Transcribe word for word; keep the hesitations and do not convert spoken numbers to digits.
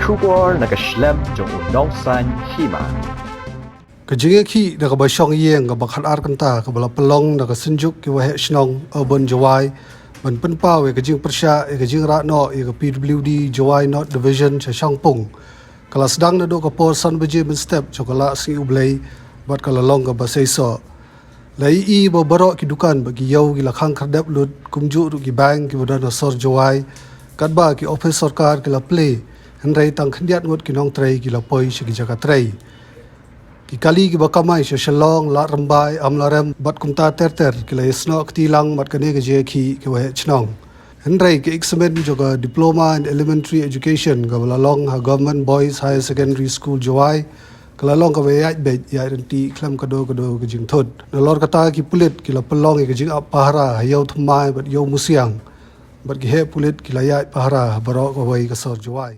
Khubor na ka shlem jong u nongsan hima. Ka jingïakhih da kaba shong ïeng kaba khatar kynta kaba la pynlong da ka Synjuk ki Waheh Shnong Urban Jowai ban pynpaw ïa ka jingpyrshah ïa ka jingrah noh ïa ka P W D Jowai North Division sha Shangpung, ka la sdang naduh ka por san baje mynstep jong ka la sngi U Blei bad ka la long kaba seisoh. La ïohi ba baroh ki dukan bad ki ïew ki la khang khyrdep lut, kumjuh ruh ki bank kiba don ha sor Jowai, katba ki ophis sorkar ki la plie, hynrei tang khyndiat ngut ki nongtrei ki la poi sha ki jaka trei. Ki kali kiba kamai sha Shillong, Ladrymbai, Amlarem bad kumta ter ter ki la ïasnoh kti lang bad kane ka jingïakhih ki Waheh Shnong. Hynrei ka eksamin jong ka Diploma in Elementary Education kaba la long ha Government Boys Higher Secondary School Jowai, ka la long kaba ïaid beit ïaid ryntih khlem kano kano ka jingthut. Nalor kata, ki pulit ki la pynlong ïa ka jingap pahara ha Ïew Thymmai bad Ïew Musiang, bad ki heh pulit ki la ïaid pahara ha baroh kawei ka sor Jowai.